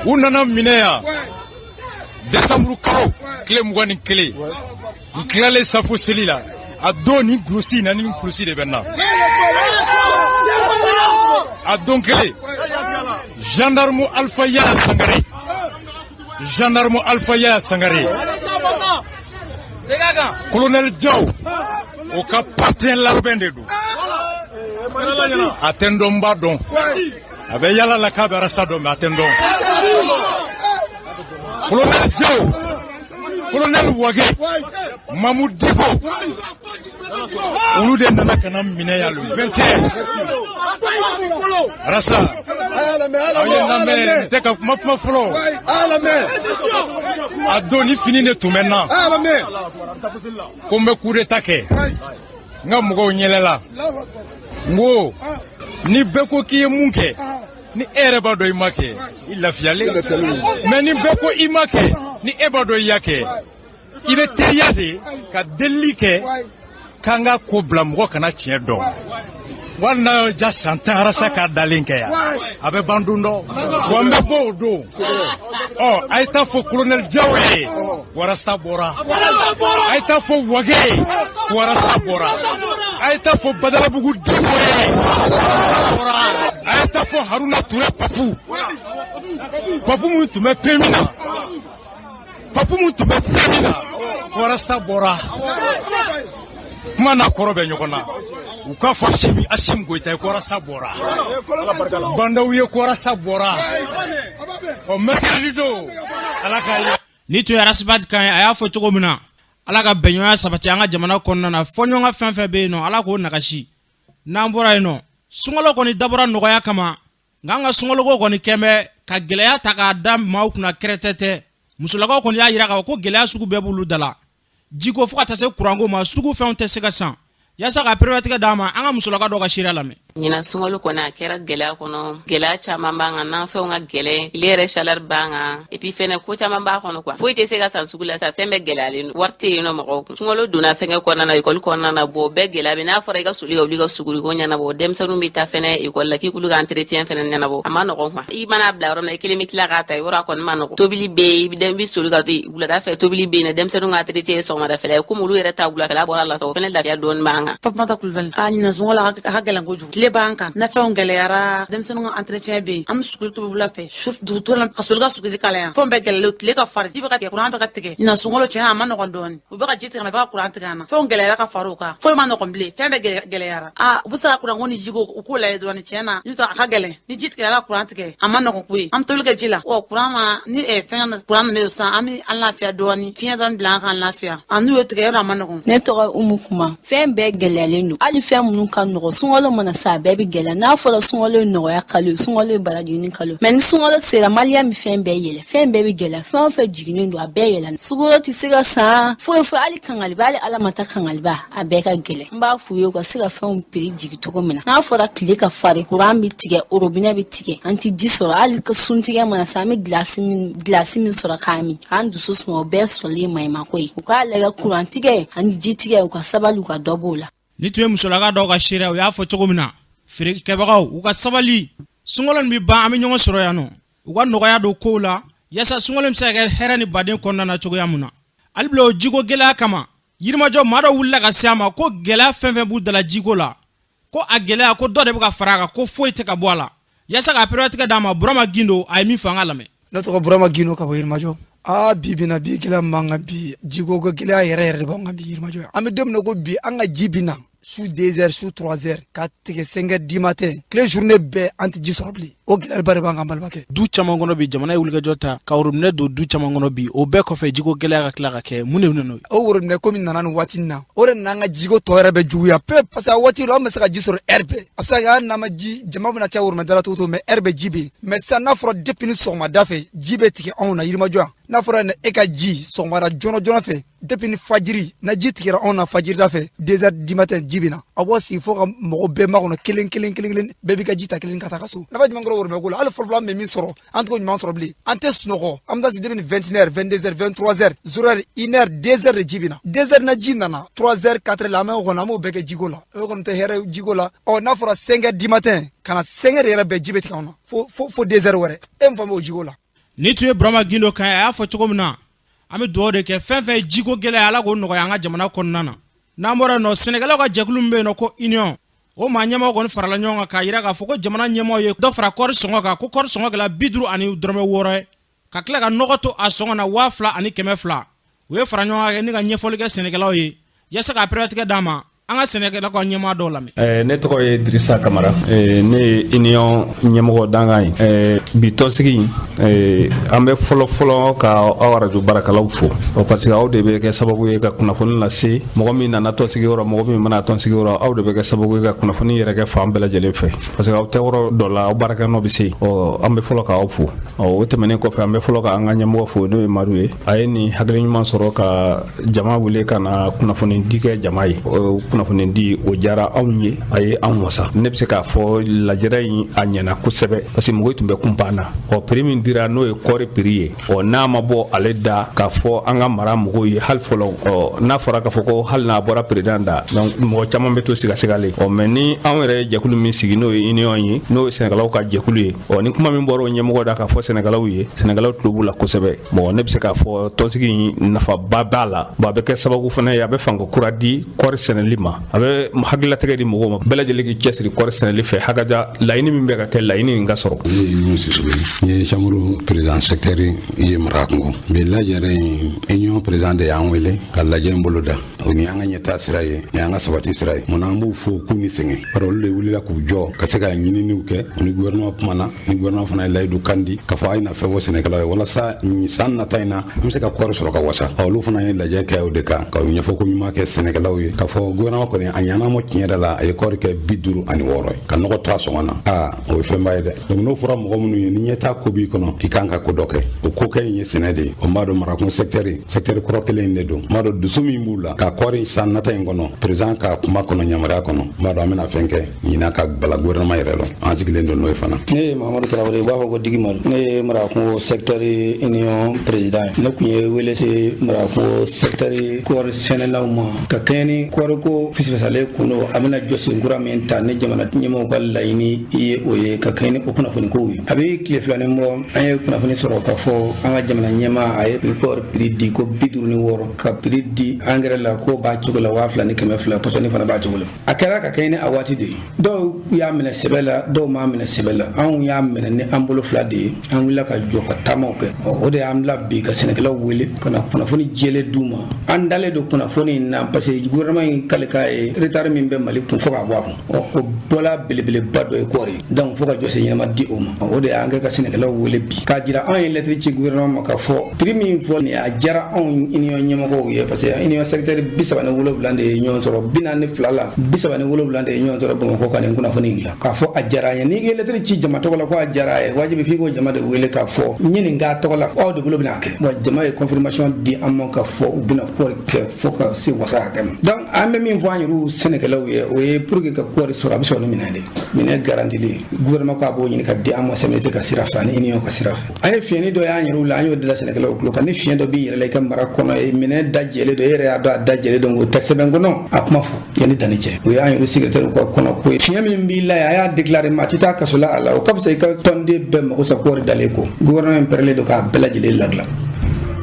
Speaker 9: U nana minɛ yan desanburu kalo tile 21, n tilalen safo seli la. A don ni gulosi na ni kulusi de bɛ na. A don kelen, gendarme Alpha Yaya Sangare, gendarme Alpha Yaya Sangare, colonel Diaw, o ka pantin labɛn de don. A tɛ n dɔn, n b'a dɔn. A bɛ yala la k'a bɛ arasa dɔn, mais a tɛ n dɔn. Colonel Diaw, colonel Wage, Mamou Diko, olu de nana ka na minɛ yan le 21. Arasa, aw ye lamɛn, n tɛ ka kuma kuma fɔlɔ. A don ni fini de tun bɛ n na ko n bɛ coup d'état kɛ. N ka mɔgɔw ɲɛlɛla. N ko ni bɛɛ ko k'i ye mun kɛ, ni e yɛrɛ b'a dɔn i ma kɛ, i lafiyalen. Mais ni bɛɛ ko i ma kɛ, ni e b'a dɔn i y'a kɛ, i bɛ teriya de ka delili kɛ k'an ka ko bila, mɔgɔ kana tiɲɛ dɔn. Wali n'a y'o ja san 10, arasa k'a dalen kɛ yan, a bɛ ban don dɔ wa, n bɛ bɔ o don. Ɔ a ye taa fɔ colonel Diaw ye, warasa bɔra. A ye taa fɔ Wage ye, warasa bɔra. A ye taa fɔ Badalabugu Diko ye, bɔra. A ye taa fɔ Haruna Ture Papu, Papu mun tun bɛ PMU na, Papu mun tun bɛ PMU na, warasa bɔra. Kuma n'a kɔrɔ bɛ ɲɔgɔn na. U k'a fɔ Asimi, Asimi Goyita ye ko warasa bɔra. Bandaw ye ko warasa bɔra. Ɔ mercredi don, Ala k'a ye.
Speaker 2: Ni tun ye Ras Bath kan ye, a y'a fɔ cogo min na, Ala ka bɛnɲɔgɔnya sabati an ka jamana kɔnɔna na. Fɔɲɔgɔn fɛn fɛn bɛ yen nɔ, Ala k'o nagasi. N'an bɔra yen nɔ, sunkalo kɔni dabɔra nɔgɔya kama, nka an ka sunkaloko kɔni kɛn bɛ ka gɛlɛya ta k'a da maaw kunna kɛrɛtɛtɛ. Musolakaw kɔni y'a yira k'a fɔ ko gɛlɛya sugu bɛɛ b'olu da la, jiko fo ka taa se kuranko ma, sugu fɛnw tɛ se ka san. Yaasa ka pereperelatigɛ d'a ma, an ka musolaka dɔ ka seereya lamɛn.
Speaker 10: Ɲinan sunkalo kɔni, a kɛra gɛlɛya kɔnɔ. Gɛlɛya caman b'an kan, nafɛnw ka gɛlɛn, tile yɛrɛ chaleur b'an kan, et puis fɛnɛ ko caman b'a kɔnɔ quoi. Foyi tɛ se ka san sugu la sa, fɛn bɛɛ gɛlɛyalen don, wari tɛ yen nɔ mɔgɔw kun. Sunkalo donna fɛnkɛ kɔnɔna na, ekɔli kɔnɔna na, bɔn bɛɛ gɛlɛya bɛ. N'a fɔra i ka soli ka wuli ka suguriko ɲɛnabɔ, denmisɛnninw bɛ taa fɛnɛ ekɔli la, k'i k'olu ka entretien fɛnɛ ɲɛnabɔ, a ma nɔgɔn quoi. I mana bila yɔrɔ min na, i kelen bɛ tila k'a ta yɔrɔ, a kɔni ma nɔgɔn. Tobili bɛ yen, i bɛ soli ka to wulada fɛ, tobili bɛ yen nɔ, denmisɛnninw ka entretien ye sɔgɔmadafɛla ye. Komi olu yɛrɛ ta wulafɛla bɔra la sa, o fɛnɛ lafiya dɔɔni b'an kan.
Speaker 11: Fatumata Kulubali. A ɲinan sunkalo a ka gɛlɛn kojugu, tile b'an kan, nafɛnw gɛlɛyara, denmisɛnninw ka entretien bɛ yen, an bɛ suguri tobi wula fɛ, su dugutura la ka soli ka suguri kalaya, fɛnw bɛɛ gɛlɛyalen, tile ka farin, ji bɛ ka tigɛ, kuran bɛ ka tigɛ. Ɲinan sunkalo tiɲɛna, a ma nɔgɔn dɔɔni. U bɛ ka ji tigɛ, u bɛ ka kuran tigɛ an na, fɛnw gɛlɛyara ka far'o kan, foyi ma nɔgɔn bilen, fɛn bɛɛ gɛlɛyara. A u bɛ se ka kuranko ni jiko u k'o lajɛ dɔɔni. Tiɲɛ na, n'o tɛ a ka gɛlɛn. Ni ji tigɛra ka kuran tigɛ, a ma nɔgɔn koyi. An bɛ tobili kɛ ji la. Ɔ kuran ma ni fɛn kuran nana sisan, an bɛ an lafiya dɔɔni, fiɲɛ dɔɔni bila an k'an lafiya. A n'u y'o tigɛ yɔrɔ, a ma nɔgɔn.
Speaker 12: Ne tɔgɔ Umu Kuma. Fɛn bɛɛ gɛlɛyalen don, hali fɛn minnu ka nɔgɔ. Sunkalo mana sa, a bɛɛ bɛ gɛlɛya. N'a fɔra sunkalo ye nɔgɔya kalo ye, sunkalo ye baraji kalo, mais ni sunkalo sera, maliyɛn bɛ fɛn bɛɛ yɛlɛ, fɛn bɛɛ bɛ gɛlɛya, fɛn o fɛn jiginnen don, a bɛɛ yɛlɛ. Sukaro tɛ se ka san foyi foyi, hali kangaliba, hali ala ma ta kangaliba, a bɛɛ ka gɛlɛn. N b'a f'u ye u ka se ka fɛnw prix jigi cogo min na. N'a fɔra tile ka farin, kuran bɛ tigɛ, robinet bɛ tigɛ, an tɛ ji sɔrɔ. Hali ka suntigɛ mana se, an bɛ gilasi min sɔrɔ k'a min k'an dusu suma, o bɛɛ sɔrɔli ye maɲumako ye. U k'a lajɛ kuran tigɛ ani ji tigɛ, u ka sabali, u ka dɔ b'o la.
Speaker 2: Ni tun ye musolaka dɔw ka seereya, u y'a fɔ cogo min na, feerekɛbagaw, u ka sabali, sunkalo nin bɛ ban, an bɛ ɲɔgɔn sɔrɔ yan nɔ. U ka nɔgɔya don kow la yaasa sunkalo bɛ se ka kɛ hɛrɛ ni baden kɔnɔna na cogoya mun na. Hali bila o jiko gɛlɛya kama, Yirimajɔ maa dɔ wulila ka se a ma ko gɛlɛya fɛn fɛn b'u dala jiko la, ko a gɛlɛya ko dɔ de bɛ ka fara a kan, ko foyi tɛ ka bɔ a la. Yaasa k'a pereperelatigɛ d'a ma, Burama Gindo a ye min fɔ, an ka lamɛn.
Speaker 13: Ne tɔgɔ Burama Gindo ka bɔ Yirimajɔ. Aa, bi bina bi gɛlɛya min b'an kan bi, jiko ko gɛlɛya yɛrɛ yɛrɛ de b'an kan bi Yirimajɔ yan. An bɛ don min na ko bi, an ka ji bi na su 2 heures, su 3 heures, ka tigɛ 5 heures du matin, tile journée bɛɛ an tɛ ji sɔrɔ bilen. O gɛlɛyaba de b'an kan, balimakɛ.
Speaker 2: Du caman kɔnɔ bi, jamana ye wulikajɔ ta ka robinet don du caman kɔnɔ bi. O bɛɛ kɔfɛ, jiko gɛlɛya ka tila ka kɛ, mun de bɛ na n'o ye?
Speaker 13: O robinet ko min nana nin waati in na, o de nana an ka jiko tɔ yɛrɛ bɛ juguya pe, parce que a waati la an bɛ se ka ji sɔrɔ heure bɛɛ. A bɛ se ka kɛ hali n'an ma ji, jama bɛna caya robinet da la cogo cogo, mais heure bɛɛ ji bɛ yen. Mais sisan, n'a fɔra depuis ni sɔgɔmada fɛ ji bɛ tigɛ anw na Yirimajɔ yan, n'a fɔra e ka ji sɔgɔmada joona joona fɛ, depuis ni fajiri na ji tigɛra anw na, fajirida fɛ 2 heures du matin ji bɛ na, a b'o sigi fo ka mɔgɔ bɛɛ makɔnɔ kelen kelen kelen kelen, bɛɛ b'i ka ji ta kelen ka taa ka so. Nafa jumɛn kɛra robinet ko la? Hali fɔlɔfɔlɔ an bɛ min sɔrɔ, an t'o ɲuman sɔrɔ bilen. An tɛ sunɔgɔ, an bɛ taa sigi depuis ni 21 heures, 22 heures, 23 heures, 0 heure, 1 heure, 2 heures de ji bɛ na. 2 heures na ji nana, 3 heures, 4 heures la, an bɛ o kɔnɔ, an b'o bɛɛ kɛ jiko la. O kɔni tɛ hɛrɛ jiko la. Ɔ, n'a fɔra 5 heures du matin ka na, 5 heures yɛrɛ bɛɛ ji bɛ tigɛ anw na fo fo fo 2 heures wɛrɛ. E mun fan b'o jiko la?
Speaker 2: Ni tun ye Burama Gindo kan ye, a y'a fɔ cogo min na, an bɛ dugawu de kɛ, fɛn fɛn ye jiko gɛlɛya, Ala k'o nɔgɔya an ka jamana kɔnɔna na. N'an bɔra yen nɔ, sɛnɛkɛlaw ka jɛkulu min bɛ yen nɔ ko Union, o maa ɲɛmaaw kɔni farala ɲɔgɔn kan k'a jira k'a fɔ ko jamana ɲɛmaaw ye dɔ fara kɔɔri sɔngɔ kan, ko kɔɔri sɔngɔ kɛla 50 ni dɔrɔmɛ 6 ye, ka tila ka nɔgɔ to a sɔngɔ na 2100. U ye fara ɲɔgɔn kan ni ka ɲɛfɔli kɛ sɛnɛkɛlaw ye yaasa k'a pereperelatigɛ d'a ma. An ka sɛnɛkɛlaw ka ɲɛmaa dɔw lamɛn.
Speaker 14: Ne tɔgɔ ye Dirisa Kamara, ne ye Union ɲɛmɔgɔ dankan ye. Bi tɔnsigi, an bɛ fɔlɔ fɔlɔ ka aw arajo baarakɛlaw fo, parce que aw de bɛ kɛ sababu ye ka kunnafoni lase mɔgɔ min nana tɔnsigi yɔrɔ, mɔgɔ min mana tɔnsigi yɔrɔ, aw de bɛ kɛ sababu ye ka kunnafoni yɛrɛ kɛ fan bɛɛ lajɛlen fɛ, parce que aw tɛ yɔrɔ dɔ la, aw baarakɛ nɔ bɛ se. Ɔ, an bɛ fɔlɔ k'aw fo. Ɔ, o tɛmɛnen kɔfɛ, an bɛ fɔlɔ ka an ka ɲɛmɔgɔ fo, n'o ye Madu ye. A ye nin hakili ɲuman sɔrɔ ka jama wele ka na kunnafoni di kɛ jama ye. Kunnafoni di o diyara anw ye, a ye anw wasa. Ne bɛ se k'a fɔ lajɛrɛ in a ɲɛna kosɛbɛ, parce que mɔgɔw tun bɛ kunpan na. Ɔ, prix min dira, n'o ye kɔɔri prix ye, ɔ, n'a ma bɔ ale da k'a fɔ an ka mara mɔgɔw ye hali fɔlɔ, ɔ, n'a fɔra k'a fɔ ko hali n'a bɔra président da, donc mɔgɔ caman bɛ to sigasigalen. Ɔ, mais ni anw yɛrɛ ye jɛkulu min sigi, n'o ye Union ye, n'o ye sɛnɛkɛlaw ka jɛkulu ye, ɔ, ni kuma min bɔra o ɲɛmɔgɔ da k'a fɔ sɛnɛkɛlaw ye, sɛnɛkɛlaw tulo b'u la kosɛbɛ. Bon, ne bɛ se k'a fɔ tɔnsigi in nafaba b'a la. Bon, a bɛ kɛ sababu fana ye, a bɛ fanga kura di kɔɔri sɛnɛli ma, a bɛ hakililatigɛ di mɔgɔw ma, bɛɛ lajɛlen k'i cɛsiri kɔɔri sɛnɛli fɛ, hakaja laɲini min bɛ ka kɛ, laɲini in ka sɔrɔ.
Speaker 15: Ne ye Nuhu Sisoko ye, n ye chambre président secteur ye Marakakungo. Bi lajɛrɛ in, union président de y'an wele ka lajɛ in bolo da. O ni an ka ɲɛtaa sira ye, ni an ka sabati sira ye. Munna an b'u fo k'u ni sɛgɛn, bari olu de wulila k'u jɔ ka se ka ɲininiw kɛ. U ni gouvernement kumana, ni gouvernement fana ye layidu kan di k'a fɔ a ye na fɛn bɔ sɛnɛkɛlaw ye walasa san nata in na an bɛ se ka kɔɔri sɔrɔ ka wasa. Olu fana ye lajɛ kɛ o de kan ka ɲɛfɔ ko ɲuman kɛ sɛnɛkɛlaw ye, k'a fɔ gouvernement kɔni a ɲana ma, tiɲɛ yɛrɛ la, a ye kɔɔri kɛ 56 ye, ka nɔgɔ to a sɔngɔ na. Aa, o ye fɛnba ye dɛ. Donc n'o fɔra mɔgɔ minnu ye, ni ɲɛtaa ko b'i kɔnɔ, i kan ka ko dɔ kɛ, o ko kɛ in ye sɛnɛ de ye. O b'a dɔn Marakun secteur kɔrɔ kelen in de don. N b'a dɔn dusu min b'u la ka kɔɔri san nata in kɔnɔ, président ka kuma kɔnɔ, yamaruya kɔnɔ, n b'a dɔn an bɛna fɛn kɛ ɲinan ka bala gouvernement yɛrɛ lɔ. An sigilen don n'o ye fana.
Speaker 16: Ne ye Mahamadu Tarawele, u b'a fɔ ko Digi Madu. Ne ye Marakungo secteur union président ye. Ne tun ye wele se Marakungo secteur kɔɔri sɛnɛlaw ma ka kɛɲɛ ni kɔɔriko fisifisalen kun don, a bɛna jɔsen kura min ta ni jamana ɲɛmɔgɔw ka laɲini ye, o ye ka kɛɲɛ ni o kunnafoni kow ye. A bɛ tile 2 ni bɔ, an ye kunnafoni sɔrɔ k'a fɔ an ka jamana ɲɛmaa a ye kɔɔri prix di ko 56, ka prix di engrais la ko b'a cogo la 2200, pɔsɔni fana b'a cogo la. A kɛra ka kɛɲɛ ni a waati de ye. Dɔw y'a minɛ sɛbɛ la, dɔw m'a minɛ sɛbɛ la. Anw y'a minɛ ni an bolo fila de ye. An wulila ka jɔ ka taamaw kɛ. O de y'an bila bi ka sɛnɛkɛlaw wele ka na kunnafoni jɛlen d'u ma. An dalen don kunnafoni in na, parce que gouvernement in kale k'a ye retard min bɛ Mali kun fo k'a bɔ a kun, o bɔla belebeleba dɔ ye kɔɔri. Donc fo ka jɔsen ɲɛnama di o ma. O de y'an kɛ ka sɛnɛkɛlaw wele bi k'a jira anw ye lɛtiri ci gouvernement ma k'a fɔ prix min fɔ nin a diyara anw union ɲɛmɔgɔw ye, parce que union secteur 37 de ye ɲɔgɔn sɔrɔ, 42 la, 37 de ye ɲɔgɔn sɔrɔ Bamakɔ ka nin kunnafoni in dilan k'a fɔ a diyara an ye. N'i ye lɛtiri ci jama tɔgɔ la ko a diyara a ye, wajibi f'i k'o jama de wele k'a fɔ n ye nin k'a tɔgɔ la, aw de bolo bɛna kɛ. Wa jama ye confirmation di an ma k'a fɔ u bɛna kɔɔri kɛ fo ka se wasa hakɛ ma. Donc an bɛ min fɔ an yɛrɛw sɛnɛkɛlaw ye, o ye pour que ka kɔɔri sɔrɔ, a bɛ sɔrɔ ni minɛn de, minɛn garantilen. Gouvernement ko a b'o ɲini ka di an ma CMDT ka sira fɛ ani union ka sira fɛ. An ye fiɲɛni dɔ y'an yɛrɛw la, an y'o dila sɛnɛkɛlaw tulo kan. Ni fiɲɛ dɔ b'i yɛrɛ la i ka mara kɔnɔ ye, minɛn da jɛlen don, e yɛrɛ y'a dɔn a da jɛlen don, o tɛ sɛbɛn kɔnɔ, a kuma fɔ yanni danni cɛ. O y'an yɛrɛ secrétaire ka kɔnɔ ko ye. Fiɲɛ min b'i la yen, a y'a déclaré, maa ti taa kaso la a la. O ka fisa i ka tɔnden bɛɛ mago sa kɔɔri dalen kɔ. Gouvernement in pɛrɛlen don k'a bɛɛ lajɛlen ladilan.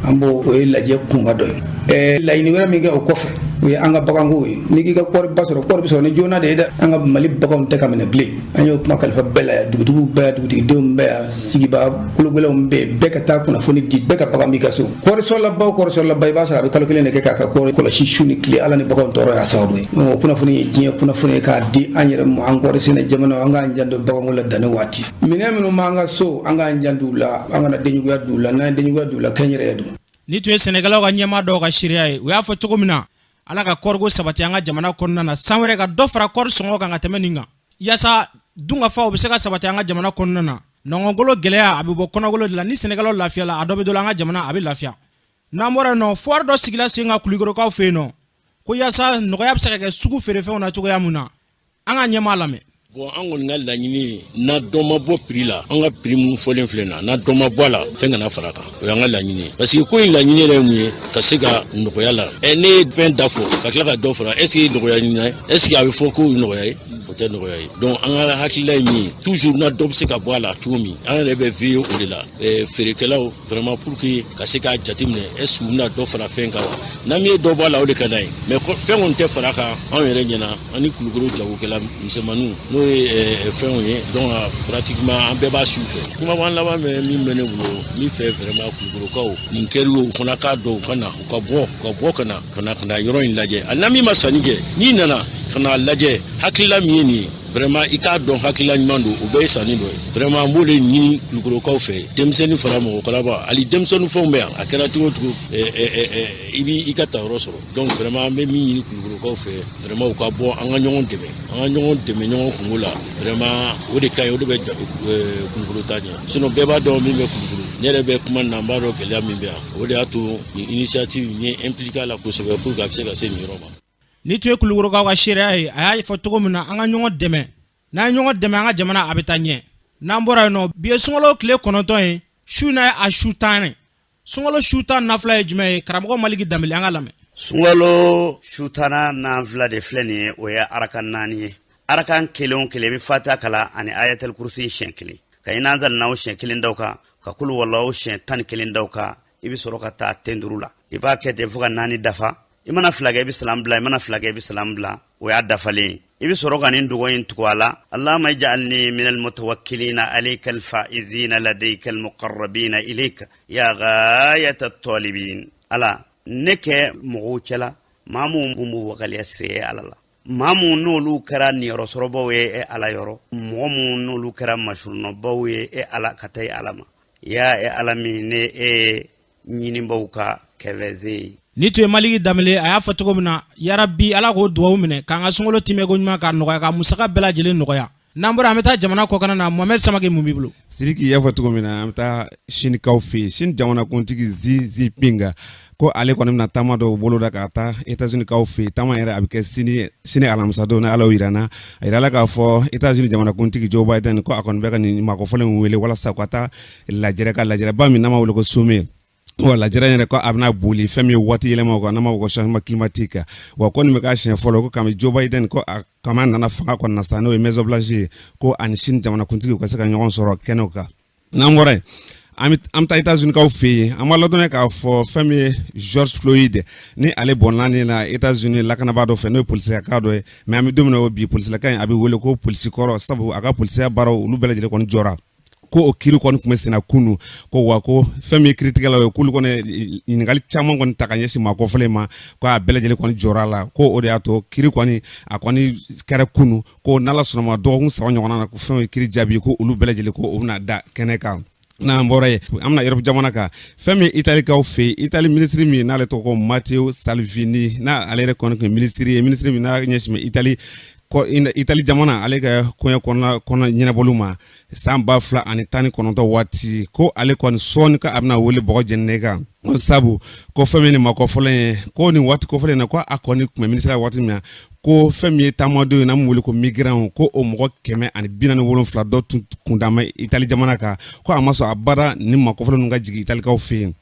Speaker 16: An b'o, o ye lajɛ kunba dɔ ye. Laɲini wɛrɛ min kɛ o kɔfɛ, o ye an ka baganko ye. N'i k'i ka kɔɔri ba sɔrɔ, kɔɔri bɛ sɔrɔ ni joona de ye dɛ. An ka Mali baganw tɛ ka minɛ bilen. An y'o kuma kalifa bɛɛ la yan, dugutigiw bɛɛ yan, dugutigidenw bɛɛ yan, sigiba kologɛlɛnw bɛɛ yen, bɛɛ ka taa kunnafoni di, bɛɛ ka bagan b'i ka so. Kɔɔri sɔrɔlaba o kɔɔri sɔrɔlaba, i b'a sɔrɔ a bɛ kalo kelen de kɛ k'a ka kɔɔri kɔlɔsi su ni tile. Ala ni baganw tɔɔrɔ y'a sababu ye. O kunnafoni ye diɲɛ kunnafoni ye k'a di an yɛrɛ ma. An kɔɔri sɛnɛ jamana, an k'an janto baganko la danni waati. Minɛn minnu b'an ka so, an k'an janto u la, an kana denjuguya d'u la. N'an ye denjuguya d'u la, kɛnyɛrɛye don.
Speaker 2: Ni tun ye sɛnɛkɛlaw ka ɲɛmaa dɔw ka seereya ye. U y'a fɔ cogo min na, Ala ka kɔɔriko sabati an ka jamana kɔnɔna na, san wɛrɛ ka dɔ fara kɔɔri sɔngɔ kan ka tɛmɛ nin kan, yaasa dunkafaw bɛ se ka sabati an ka jamana kɔnɔna na. Nɔngɔnkolo gɛlɛya, a bɛ bɔ kɔnɔgolo de la. Ni sɛnɛkɛlaw lafiyala, a dɔ bɛ dɔ la, an ka jamana a bɛ lafiya. N'an bɔra yen nɔ, foire dɔ sigila sen kan Kulikɔrɔkaw fɛ yen nɔ, ko yaasa nɔgɔya bɛ se ka kɛ sugu feerefɛnw na cogoya min na. An ka ɲɛmaa lamɛn.
Speaker 17: Bon, an kɔni ka laɲini ye, na dɔ ma bɔ prix la, an ka prix mun fɔlen filɛ na, na dɔ ma bɔ a la, fɛn kana fara kan. O y'an ka laɲini ye, parce que ko in laɲini yɛrɛ ye mun ye? Ka se ka nɔgɔya la. Ɛ, ne ye fɛn da fɔ ka tila ka dɔ fara, est ce que nɔgɔya ɲinina ye? Est ce que a bɛ fɔ ko nɔgɔya ye? O tɛ nɔgɔya ye. Donc an ka hakilila ye min ye, toujours na dɔ bɛ se ka bɔ a la cogo min, an yɛrɛ bɛ veiller o de la. Feerekɛlaw vraiment, pour que ka se k'a jateminɛ, est ce que u bɛna dɔ fara fɛn kan wa? N'an ye dɔ bɔ a la, o de ka d'an ye, mais fɛn kɔni tɛ fara kan anw yɛrɛ ɲɛna. An ni Kulukoro jagokɛla misɛnmaninw, n'o ye fɛnw ye, donc pratiquement an bɛɛ b'a su fɛ. Kumakan laban bɛ min bɛ ne bolo, min fɛ vraiment, Kulukorokaw, nin kɛr'u ye, u fana k'a dɔn, u ka na, u ka bɔ, u ka bɔ ka na ka na ka na yɔrɔ in lajɛ. Hali n'a min ma sanni kɛ, n'i nana ka n'a lajɛ, hakilila min ye nin ye, vraiment i k'a dɔn hakilila ɲuman don, o bɛɛ ye sanni dɔ ye. Vraiment an b'o de ɲini Kulukorokaw fɛ, denmisɛnnin fara mɔgɔkɔrɔba, hali denmisɛnnin fɛnw bɛ yan. A kɛra cogo o cogo, i b'i ka tayɔrɔ sɔrɔ. Donc vraiment an bɛ min ɲini Kulukorokaw fɛ, vraiment u ka bɔ, an ka ɲɔgɔn dɛmɛ, an ka ɲɔgɔn dɛmɛ ɲɔgɔn kungo la. Vraiment o de ka ɲi, o de bɛ Kulukoro ta ɲɛ. Sinon bɛɛ b'a dɔn min bɛ Kulukoro. Ne yɛrɛ bɛ kuma na, n b'a dɔn gɛlɛya min bɛ yan. O de y'a to nin initiative n ye impliqué a la kosɛbɛ pour que a bɛ se ka se nin yɔrɔ ma.
Speaker 2: Ni tun ye Kulukorokaw ka seereya ye. A y'a fɔ cogo min na, an ka ɲɔgɔn dɛmɛ. N'an ye ɲɔgɔn dɛmɛ, an ka jamana a bɛ taa ɲɛ. N'an bɔra yen nɔ, bi ye sunkalo tile 9 ye, su n'a ye a su 10 ye. Sunkalo su 10 nafila ye jumɛn ye? Karamɔgɔ Maliki Danbele, an ka lamɛn.
Speaker 18: Sunkalo su tanna nafila de filɛ nin ye, o ye araka 4 ye. Arakan kelen o kelen, i bɛ Fatiha kalan ani Ayatul Kursi siɲɛ kelen, ka Inna anzalnahu siɲɛ kelen da o kan, ka Kulu walahu siɲɛ 11 da o kan. I bɛ sɔrɔ ka taa ten duuru la. I b'a kɛ ten fo ka 4 dafa. I mana 2 kɛ, i bɛ salam bila. I mana 2 kɛ, i bɛ salam bila. O y'a dafalen ye. I bɛ sɔrɔ ka nin dugawu in tugu a la: Allahumma ij'alni minal mutawakkilina alayka alfaizina ladayka almuqarrabina ilayka ya ghayata at-talibin. Ala, ne kɛ mɔgɔw cɛla maa minnu b'u wakaliya siri e Ala la, maa minnu n'olu kɛra niyɔrɔsɔrɔbaw ye e Ala yɔrɔ, mɔgɔ minnu n'olu kɛra masurunɔbaw ye e Ala ka taa e Ala ma, ya e Ala min ne e ye ɲinibaw ka kɛfɛze ye.
Speaker 2: Ni tun ye Maliki Danbele. A y'a fɔ cogo min na, yarabi Ala k'o dugawu minɛ, k'an ka sunkalo timɛko ɲuman k'a nɔgɔya, ka musaka bɛɛ lajɛlen nɔgɔya. N'an bɔra, an bɛ taa jamana kɔkana na. Mohamɛd Samake, mun b'i bolo?
Speaker 19: Sidiki, y'a fɔ cogo min na, an bɛ taa Sinikaw fɛ yen. Sini jamanakuntigi Xi Jinping ko ale kɔni bɛna taama dɔw boloda ka taa États-Unis kaw fɛ yen. Taama yɛrɛ a bɛ kɛ sini, sini alamisadon, ni Ala y'o yira n na. A yirala k'a fɔ États-Unis jamanakuntigi Joe Biden ko a kɔni bɛ ka nin maakɔfɔlɔ in wele walasa u ka taa lajɛrɛ ka lajɛrɛba min n'an b'a wele ko sommet. Wa lajɛrɛ yɛrɛ ko a bɛna boli fɛn min ye waati yɛlɛma kan, n'an b'a fɔ ko changement climatique. Wa ko nin bɛ k'a siɲɛ fɔlɔ ko kami Joe Biden ko a kama nana fanga kɔnɔna sa, n'o ye Maison Blanche ye, ko ani Sini jamanakuntigi u ka se ka ɲɔgɔn sɔrɔ kɛnɛw kan. N'an bɔra yen, an bɛ taa États-Unis kaw fɛ yen. An b'a ladɔnniya k'a fɔ fɛn min ye George Floyd ni ale bɔnna ni na États-Unis lakanabaa dɔ fɛ, n'o ye polisilaka dɔ ye. Mais an bɛ don min na o bi, polisilaka in a bɛ wele ko polisi kɔrɔ, sabu a ka polisiya baaraw olu bɛɛ lajɛlen kɔni jɔra. ko o kiri kɔni tun bɛ senna kunu. Ko wa ko fɛn min ye kiritigɛlaw ye, k'olu kɔni ɲininkali caman kɔni ta ka ɲɛsin maa kɔfɔlen ma, ko a bɛɛ lajɛlen kɔni jɔra a la. Ko o de y'a to kiri kɔni a kɔni kɛra kunu. Ko n'Ala sɔnna ma, dɔgɔkun 3 ɲɔgɔnna na, ko fɛn ye kiri jaabi, ko olu bɛɛ lajɛlen ko o bɛna da kɛnɛ kan. N'an bɔra yen, an bɛna Europe jamana kan. Fɛn min Italikaw fɛ yen, Itali minisiri min n'ale tɔgɔ ko Matteo Salvini, n'a ale yɛrɛ kɔni tun ye minisiri ye, minisiri min n'a ɲɛsin bɛ Itali Itali jamana ale ka koɲɛ kɔnɔna kɔnɔ ɲɛnabɔliw ma san 2019 waati, ko ale kɔni sɔɔni ka a bɛna wele bɔgɔ jeninen kan. Ko sabu ko fɛn min ni maa kɔfɔlen ye, ko nin waati kɔfɔlen na, ko a kɔni tun bɛ minisiriya waati min na, ko fɛn min ye taamadenw ye n'an b'u wele ko migrants, ko o mɔgɔ 147 dɔ tun kundama Itali jamana kan, ko a ma sɔn abada ni maa kɔfɔlen ninnu ka jigin Italikaw fɛ yen.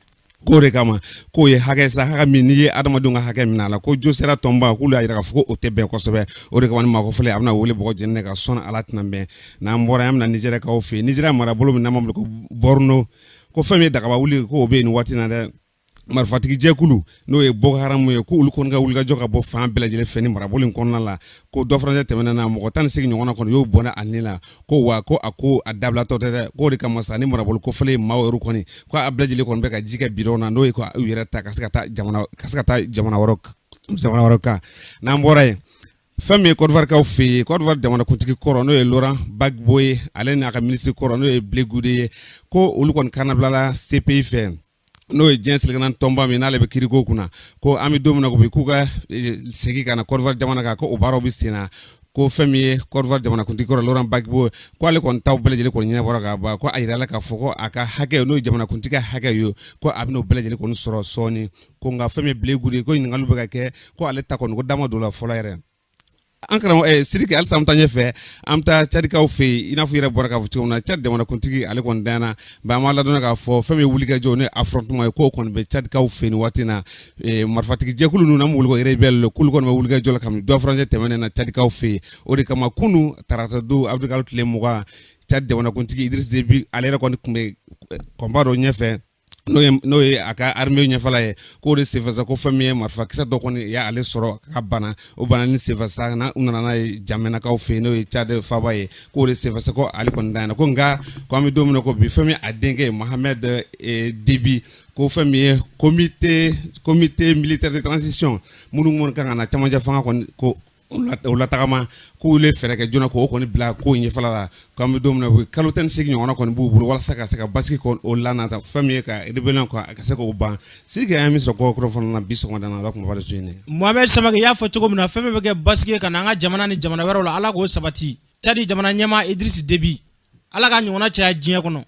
Speaker 19: K'o de kama k'o ye hakɛ sa, hakɛ min n'i ye adamadenw ka hakɛ minɛ a la, ko josera tɔnba k'olu y'a jira k'a fɔ ko o tɛ bɛn kosɛbɛ. O de kama ni maa kɔfɔlen a bɛna wele bɔgɔ jeninen kan sɔnni Ala tɛna bɛn. N'an bɔra yen, an bɛna Nizɛriyakaw fɛ yen. Nizɛriya marabolo min n'an b'a wele ko Borno, ko fɛn min ye dagaba wuli, ko o bɛ yen nin waati in na dɛ. Marifatigi jɛkulu n'o ye Boko Haram ye, ko olu kɔni ka wulikajɔ ka bɔ fan bɛɛ lajɛlen fɛ ni marabolo in kɔnɔna la. Ko dɔ furancɛ tɛmɛnen na, mɔgɔ 18 ɲɔgɔnna kɔni y'o bɔnɛ a ni la. Ko wa ko a ko a dabilatɔ tɛ dɛ. K'o de kama sa ni marabolo kofɔlen maaw yɛrɛ kɔni ko a bɛɛ lajɛlen kɔni bɛ ka ji kɛ bidɔn na, n'o ye ko u yɛrɛ ta ka se ka taa jamana ka se ka taa jamana wɛrɛ kan. N'an bɔra yen, fɛn min ye Côte d'Ivoire fɛ yen, Côte d'Ivoire jamanakuntigi kɔrɔ n'o ye Laurent Gbagbo ye, ale n'a ka minisiri kɔrɔ n'o ye Blé Goudé ye, ko olu kɔni kannabilala CPI fɛ, n'o ye diɲɛ seleke tɔnba min n'ale bɛ kiriko kunna. Ko an bɛ don min na ko bi, k'u ka segin ka na Côte d'Ivoire jamana kan, ko o baaraw bɛ sen na. Ko fɛn min ye Côte d'Ivoire jamanakuntigi kɔrɔ Laurent Gbagbo, ko ale kɔni taw bɛɛ lajɛlen kɔni ɲɛnabɔra ka ban. Ko a yirala k'a fɔ ko a ka hakɛ, n'o ye jamanakuntigi ka hakɛ ye, ko a bɛn'o bɛɛ lajɛlen kɔni sɔrɔ sɔɔni. Ko nka fɛn min ye Blé Goudé, ko ɲininkaliw bɛ ka kɛ, ko ale ta kɔni ko dama don la fɔlɔ yɛrɛ. An karamɔgɔ Sidiki, halisa an bɛ taa ɲɛfɛ, an bɛ taa Cadikaw fɛ yen. I n'a fɔ i yɛrɛ bɔra k'a fɔ cogo min na, Cad jamanakuntigi ale kɔni danna mɛ. An b'a ladɔnniya k'a fɔ fɛn min ye wulikajɔ ni affrontement ye, k'o kɔni bɛ Cadikaw fɛ yen nin waati in na. Marifatigi jɛkulu ninnu n'an b'u wele ko rebelle, k'olu kɔni bɛ wulikajɔ la kabini dɔ furancɛ tɛmɛnen na Cadikaw fɛ yen. O de kama kunu tarata don, avril kalo tile 20, Cad jamanakuntigi Idriss Déby ale yɛrɛ kɔni tun bɛ kɔnba dɔ ɲɛfɛ, n'o ye a ka armée ɲɛfɛla ye. K'o de senfɛ sa, ko fɛn min ye marifakisɛ dɔ kɔni y'ale sɔrɔ ka bana, o bana ni senfɛ sa na u nana n'a ye Jamɛnakaw fɛ yen, n'o ye Tchad faaba ye. K'o de senfɛ sa ko ale kɔni danyana. Ko nka ko an bɛ don min na ko bi, fɛn min a denkɛ ye Mohamed Déby, ko fɛn min ye comité militaire de transition minnu kɔni kan ka na camancɛ fanga kɔni ko o latagama, k'olu ye fɛɛrɛ kɛ joona k'o kɔni bila ko ɲɛfɛla la. K'an bɛ don min na, kalo 18 ɲɔgɔnna kɔni b'u bolo walasa ka se ka basigi kɔni o lanata, fɛn min ye ka rébellion ka se k'o ban. Sidiki, an ye min sɔrɔ kɔkɔrɔ fana na bi sɔgɔmada na, ala kumaba de su in.
Speaker 2: Mohamed Samake, i y'a fɔ cogo min na, fɛn min bɛ kɛ basigi ye ka na an ka jamana ni jamana wɛrɛw la, Ala k'o sabati. Cadi jamana ɲɛmaa Idriss Déby, Ala ka ɲɔgɔnna caya diɲɛ kɔnɔ.